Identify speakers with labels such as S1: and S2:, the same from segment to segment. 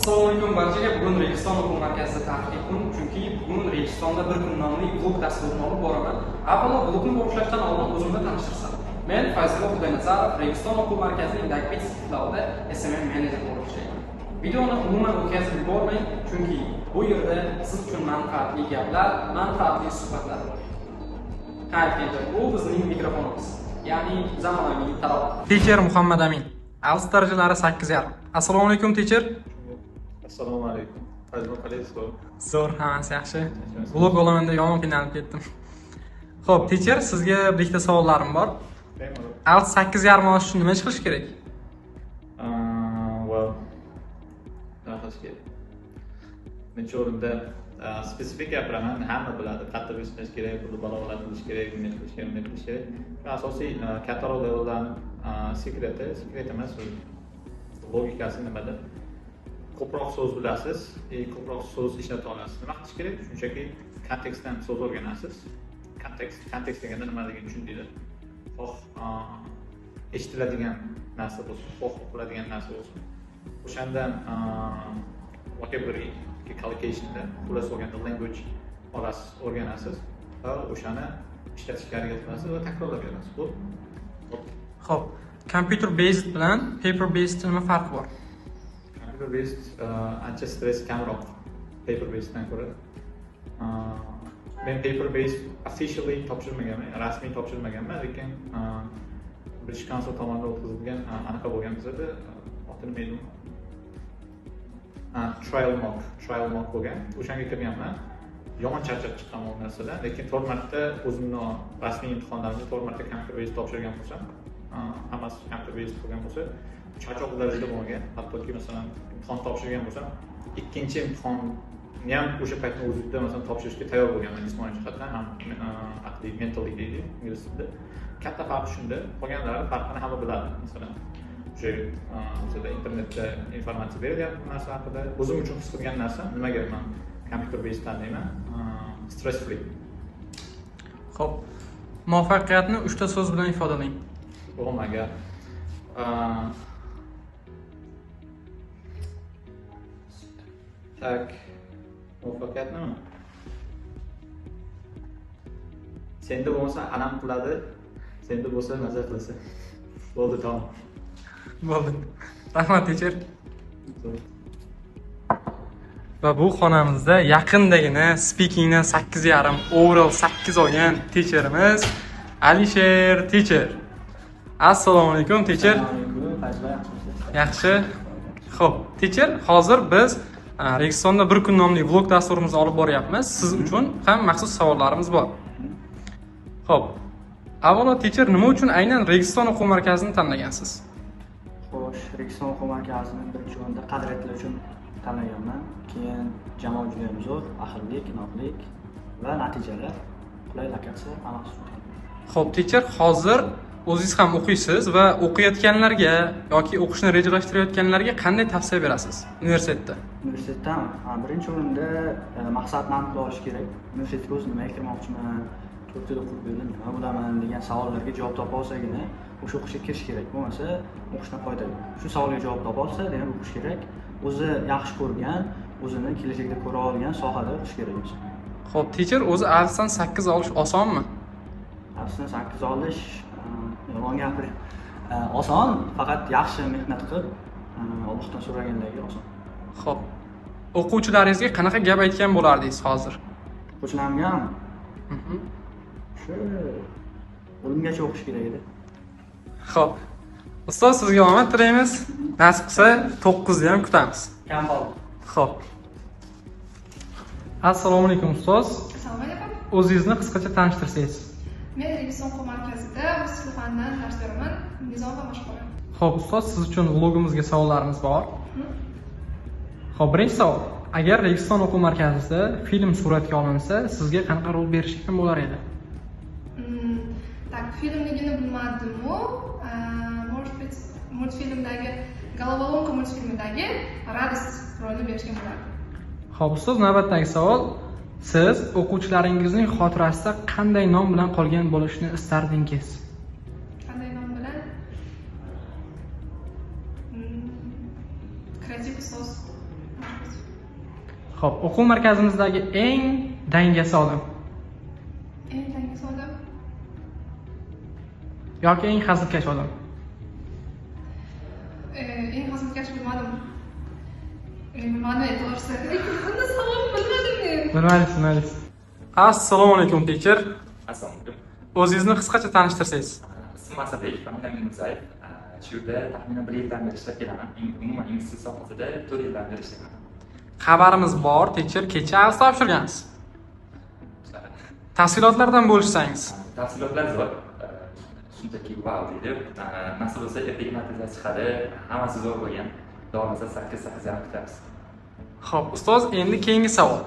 S1: Assalomu alaykum barchaga. Bugun Registon o'quv markazida tarixiy kun, chunki bugun Registonda bir kun nomli vlog dasturini olib boraman. Avvalo vlogni boshlashdan oldin o'zimni tanishtirsam. Men Fayzullo Xudoynazarov, Registon o'quv markazining Dagpits Cloud'da SMM menejer bo'lib ishlayman. Videoni umuman o'tkazib yubormang, chunki bu yerda siz uchun manfaatli gaplar, manfaatli suhbatlar bor. Ha, aytgancha, bu bizning mikrofonimiz, ya'ni zamonaviy taroq. Teacher Muhammad Amin. IELTS darajalari 8,5. Assalomu alaykum, teacher.
S2: Assalomu alaykum. Fayzullo, qalaysiz?
S1: Zo'r, hammasi yaxshi. Vlog olaman deb yomon qiynalib ketdim. Xo'p, teacher, sizga bir ikkita savollarim bor.
S2: Bemalol.
S1: IELTS 8,5 olish uchun nima ish qilish kerak?
S2: Well, nima qilish kerak? Birinchi o'rinda spesifik gapiraman, hamma biladi, qattiq ishlash kerak, pulni barobar qilish kerak, bunday qilish kerak, bunday qilish kerak. Shu asosiy kattaroq levellarni sekreti, sekret emas, u logikasi nimada? Ko'proq so'z bilasiz и ko'proq so'z ishlata olasiz. Nima qilish kerak? Shunchaki kontekstdan so'z o'rganasiz. Kontekst, kontekst deganda nimaligini tushundinglar. Xoh eshitiladigan narsa bo'lsin, xoh o'qiladigan narsa bo'lsin. O'shandan vocabulary collocationda, xullas olganda language olasiz, o'rganasiz va o'shani ishlatishga harakat qilasiz va takrorlab berasiz. Bu
S1: Xo'p, computer based bilan paper based nima farqi bor?
S2: Computer based ancha stress kamroq paper baseddan ko'ra. Men paper based officially topshirmaganman, rasmiy topshirmaganman, lekin British Council tomonidan o'tkazilgan anaqa bo'lgan bizada, oti nima edi? Trial mock bo'lgan. O'shanga kirganman. Yomon charchab chiqqanman u narsadan, lekin to'rt marta o'zimni rasmiy imtihonlarimni to'rt marta computer based topshirgan bo'lsam, hammasi computer based bo'lgan bo'lsa, charchoq darajada bo'lmagan. Hattoki, masalan, imtihon topshirgan bo'lsam, ikkinchi imtihonni ham o'sha paytni o'zida, masalan, topshirishga tayyor bo'lganman jismoniy jihatdan ham, aqliy, mentally deydi ingliz tilida. Katta farq shunda. Qolganlari farqini hamma biladi. Masalan, o'sha bizada internetda informatsiya berilyapti bu narsa haqida. O'zim uchun his qilgan narsam, nimaga man computer based tanlayman: stress free.
S1: Xo'p, muvaffaqiyatni uchta so'z bilan ifodalang.
S2: Oh my God. Так, muvaffaqiyat nima? Senda bo'lmasa, alam qiladi, senda bo'lsa, maza qilasan. Bo'ldi, tamom.
S1: Bo'ldi. Rahmat, teacher. Va bu xonamizda yaqindagina speakingdan 8,5, overall 8 olgan teacherimiz Alisher teacher. Assalomu alaykum, teacher.
S3: Assalomu alaykum, Fayzullo, yaxshimisiz?
S1: Yaxshi. Xo'p, teacher, hozir biz Registonda bir kun nomli vlog dasturimizni olib boryapmiz. Siz uchun ham maxsus savollarimiz bor. Xo'p. Avvalo, teacher, nima uchun aynan Registon o'quv markazini tanlagansiz?
S3: Xo'sh, Registon o'quv markazini birinchi o'rinda qadriyatlar uchun tanlaganman. Keyin jamoa juda ham zo'r, ahillik, inoqlik va natijalar, qulay lokatsiya, hammasi uchun tanlaganman.
S1: Xo'p, teacher, hozir o'zingiz ham o'qiysiz va o'qiyotganlarga yoki o'qishni rejalashtirayotganlarga qanday tavsiya berasiz universitetda?
S3: Universitetdan ha, birinchi o'rinda maqsadni aniqlab olish kerak. Universitetga o'zi nimaga kirmoqchiman, 4 yil o'qib bu yerda nima bo'laman degan savollarga javob topa olsagina o'sha o'qishga kirish kerak. Bo'lmasa o'qishdan foyda yo'q. Shu savolga javob topa olsa, demak, o'qish kerak. O'zi yaxshi ko'rgan, o'zini kelajakda ko'ra olgan sohada o'qish kerak inson.
S1: Xo'p, teacher, o'zi IELTSdan 8 olish osonmi?
S3: IELTSdan 8 olish, yolg'on gapiring, oson, faqat yaxshi mehnat qilib, Allohdan so'ragandagi oson.
S1: Xo'p. O'quvchilaringizga qanaqa gap aytgan bo'lardingiz hozir?
S3: O'quvchilarimga ham shu o'limgacha o'qish kerak edi.
S1: Xo'p. Ustoz, sizga omad tilaymiz. Nasib qilsa 9 ni ham kutamiz.
S3: Kam qoldi.
S1: Xo'p. Assalomu alaykum, ustoz.
S4: Assalomu alaykum.
S1: O'zingizni qisqacha tanishtirsangiz.
S4: Men Registon o'quv markazida rus tili fanidan dars beraman. Nizomova Mashhura.
S1: Xo'p, ustoz, siz uchun vlogimizga savollarimiz bor. Xo'p, birinchi savol. Agar Registon o'quv markazida film suratga olinsa, sizga qanaqa rol berishgan bo'lar edi?
S4: Так, filmligini bilmadimu. Может быть, multfilmdagi Головоломка multfilmidagi Радость rolini berishgan bo'lardi.
S1: Xo'p, ustoz, navbatdagi savol. Siz o'quvchilaringizning xotirasida qanday nom bilan qolgan bo'lishini istardingiz?
S4: Qanday nom bilan? Kreativ ustoz.
S1: Xo'p, o'quv markazimizdagi eng dangasa odam
S4: Eng dangasa odam.
S1: yoki eng hazilkash odam?
S4: Eng hazilkash bilmadim. Bilmadim, to'g'risi. Lekin bunday savolni bilmadim men.
S1: Bilmadingiz, bilmadingiz. Assalomu alaykum, teacher.
S5: Assalomu alaykum.
S1: O'zingizni qisqacha tanishtirsangiz.
S5: Ismim Asadbek, familiyam Mirzayev. Shu yerda taxminan bir yildan beri ishlab kelaman. Umuman ingliz tili sohasida 4 yildan beri ishlayman.
S1: Xabarimiz bor, teacher, kecha IELTS topshirgansiz.
S5: Shunaqa.
S1: Tafsilotlardan bo'lishsangiz.
S5: Tafsilotlar zo'r. Shunchaki vau deydi. Nasib bo'lsa, ertaga natija chiqadi. Hammasi zo'r bo'lgan. Xudo xohlasa, 8 8,5 kutamiz.
S1: Xo'p, ustoz, endi keyingi savol.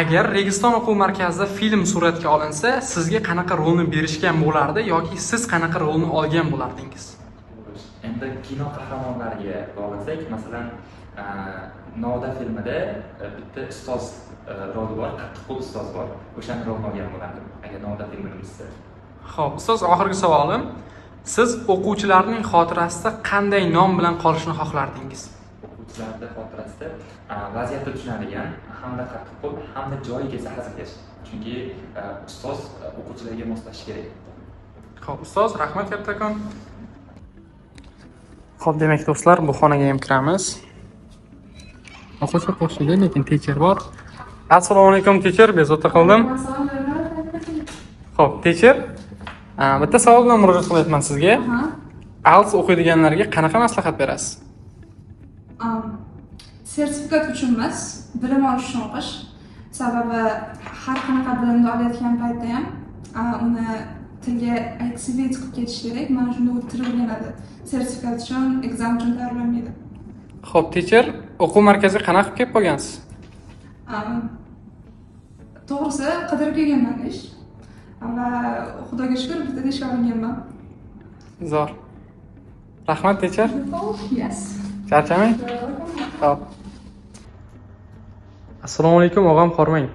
S1: Agar Registon o'quv markazida film suratga olinsa, sizga qanaqa rolni berishgan bo'lardi yoki siz qanaqa rolni olgan bo'lardingiz?
S5: Xo'sh, endi kino qahramonlariga bog'lasak, masalan, Novda filmida bitta ustoz roli bor, qattiqqo'l ustoz bor. O'shani rolini olgan bo'lardim, agar Novda filmini bilsa.
S1: Xo'p, ustoz, oxirgi savolim. Siz o'quvchilarning xotirasida qanday nom bilan qolishni xohlardingiz?
S5: O'quvchilarni xotirasida vaziyatni tushunadigan, hamda qattiqqo'l, hamda joyi kelsa hazilkash, chunki ustoz o'quvchilarga moslashishi kerak.
S1: Xo'p, ustoz, rahmat kattakon. Xo'p, demak, do'stlar, bu xonaga ham kiramiz. O'quvchi qo'shildi, lekin teacher bor. Assalomu alaykum, teacher, bezovta qildim. Xo'p, teacher, bitta savol bilan murojaat qilyapman sizga. IELTS o'qiydiganlarga qanaqa maslahat berasiz?
S4: Sertifikat uchun emas, bilim olish uchun o'qish. Sababi har qanaqa bilimni olayotgan paytda ham uni tilga activate qilib ketish kerak. Mana shunda u til o'rganadi. Sertifikat uchun, экзамен uchun tayyorlanmaydi.
S1: Xo'p, teacher, o'quv markaziga qanaqa qilib kelib qolgansiz?
S4: To'g'risi, qidirib kelganman ish va Xudoga shukur, bittada ishga olinganman.
S1: Zo'r. Rahmat, teacher.
S4: Yes.
S1: Charchamang. Xo'p. Assalomu alaykum, og'am, hormang.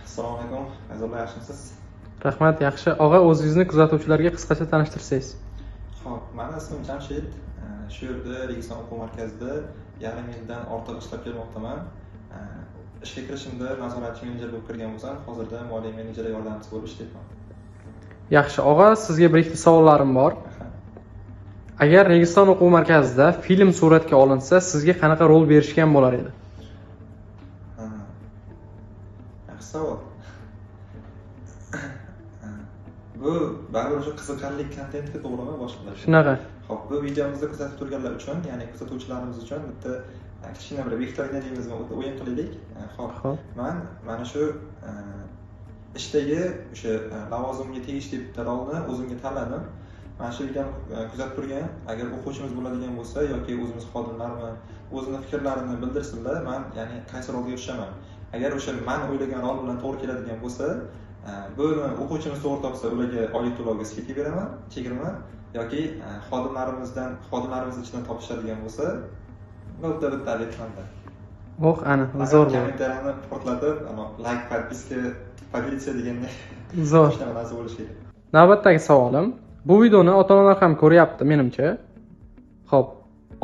S6: Assalomu alaykum, Fayzulla, yaxshimisiz?
S1: Rahmat, yaxshi. Og'a, o'zingizni kuzatuvchilarga qisqacha tanishtirsangiz.
S6: Xo'p, mani ismim Jamshid. Shu yerda, Registon o'quv markazida yarim yildan ortiq ishlab kelmoqdaman. Ishga kirishimda nazoratchi menejer bo'lib kirgan bo'lsam, hozirda moliya menejeri yordamchisi bo'lib ishlayapman.
S1: Yaxshi, og'a, sizga bir ikkita savollarim bor. Agar Registon o'quv markazida film suratga olinsa, sizga qanaqa rol berishgan bo'lar edi?
S6: Ha. Yaxshi savol. Ha. Bu baribir o'sha qiziqarli kontentga, to'g'rimi, boshqalar?
S1: Shunaqa.
S6: Xo'p, bu videomizni kuzatib turganlar uchun, ya'ni kuzatuvchilarimiz uchun bitta kichkina bir viktorina deymizmi, o'yin qilaylik. Xo'p.
S1: Xo'p.
S6: Man mana shu ishdagi o'sha lavozimga tegishli bitta rolni o'zimga tanladim. Mana shu videoni kuzatib turgan agar o'quvchimiz bo'ladigan bo'lsa yoki o'zimiz xodimlarmi, o'zini fikrlarini bildirsinlar, man ya'ni qaysi rolga tushaman. Agar o'sha man o'ylagan rol bilan to'g'ri keladigan bo'lsa, buni o'quvchimiz to'g'ri topsa, ularga oylik to'lovga скидка beraman, chegirma, yoki xodimlarimizdan, xodimlarimiz ichidan topishadigan bo'lsa, bitta bitta aytmanda.
S1: Oh, ana, zo'r bo'ldi.
S6: Kommentariyani portlatib, лайк, подписка, поделиться degandek
S1: Zo'r.
S6: shunaqa narsa bo'lishi kerak.
S1: Navbatdagi savolim. Bu videoni ota-onalar ham ko'ryapti, menimcha. Xo'p,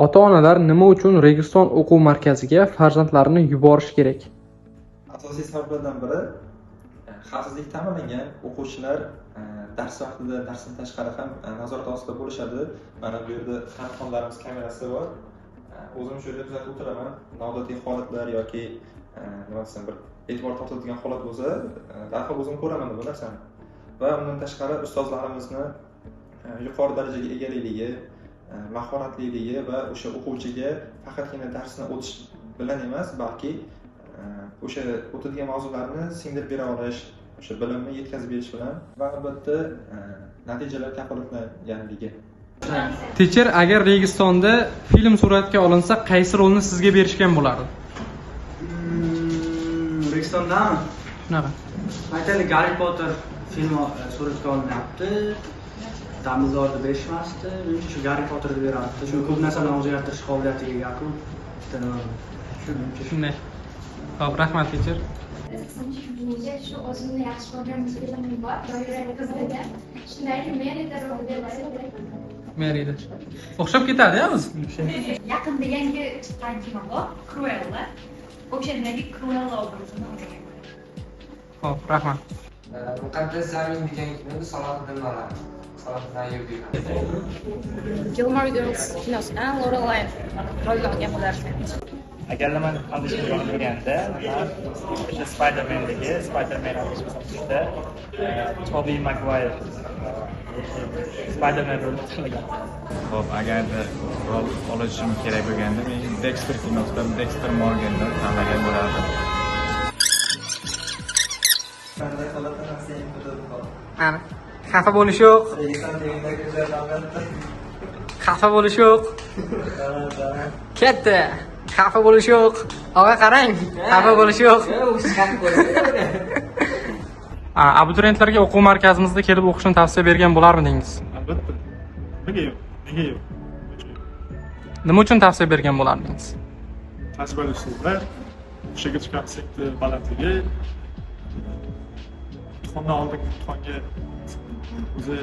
S1: ota-onalar nima uchun Registon o'quv markaziga farzandlarini yuborish kerak?
S6: Asosiy sabablardan biri xavfsizlik ta'minlangan, o'quvchilar dars vaqtida, darsdan tashqari ham nazorat ostida bo'lishadi. Mana bu yerda xonadonlarimiz kamerasi bor. O'zim shu yerda kuzatib o'tiraman. Noodatiy holatlar yoki nima desam, bir e'tibor tortadigan holat bo'lsa, darhol o'zim ko'raman bu narsani. Va undan tashqari ustozlarimizni yuqori darajaga egalikligi, mahoratliligi va o'sha o'quvchiga faqatgina darsni o'tish bilan emas, balki o'sha o'tadigan mavzularni singdirib bera olish, o'sha bilimni yetkazib berish bilan va albatta natijalar kafolatlanganligi.
S1: Teacher, agar Registonda film suratga olinsa, qaysi rolni sizga berishgan bo'lardi?
S3: Registondami?
S1: Shunaqa.
S3: Aytaylik, Garri Potter filmi suratga olinyapti. Dumbledorni berishmasdi. Menimcha, shu Garri Potterni berardi. Chunki ko'p narsalarni o'zgartirish qobiliyatiga ega-ku. Bitta nima. Shu, menimcha, shu.
S1: Shunday. Xo'p, rahmat, teacher.
S7: Menga shu o'zimni yaxshi ko'rgan filmim bor, "Doira qiz" degan. Shundagi Merida roli bersa kerak.
S1: Merida. O'xshab ketadi, ya biz.
S7: Yaqinda yangi chiqqan kino bor, Cruella. O'shandagi Cruella obrazini o'ynagan.
S1: Xo'p, rahmat.
S8: Muqaddas zamin degan kinoda Salohiddin olardim. Salohiddin Ayyubiy.
S9: Gilmore Girls kinosidan Lorelai rolini olgan bo'lardim.
S10: Agarda man adashim bo'lganda, man o'sha Spider-Mandagi Spider-Man, adashmasam, Tobey Maguire Spider-Man rolini tanlagan.
S11: Xo'p, agarda rol olishim kerak bo'lganda, men Dexter kinosidan Dexter Morganni tanlagan bo'lardim.
S6: Qanday holatda ham sen hudud bor.
S1: Ana, xafa bo'lish yo'q.
S6: Registon tengidagi go'zal davlatda.
S1: Xafa bo'lish yo'q. Ketdi. Xafa bo'lish yo'q. Og'a, qarang. Xafa bo'lish yo'q. Abituriyentlarga o'quv markazimizda kelib o'qishni tavsiya bergan bo'larmidingiz?
S12: Albatta. Nega yo'q? Nega yo'q?
S1: Nima uchun tavsiya bergan bo'lardingiz?
S12: Tajribali ustozlar, o'qishga kirish koeffitsiyenti balandligi, imtihondan oldingi imtihonga o'zi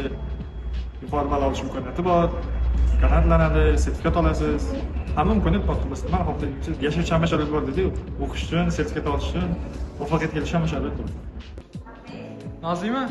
S12: yuqori ball olish imkoniyati bor, qanoatlanadi, sertifikat olasiz. Hamma imkoniyat bor. Xullas, nimani xohlasangiz, yashash uchun hamma sharoit bor dedi-yu. O'qish uchun, sertifikat olish uchun, muvaffaqiyatga erishish hamma sharoit bor.
S1: Nozima?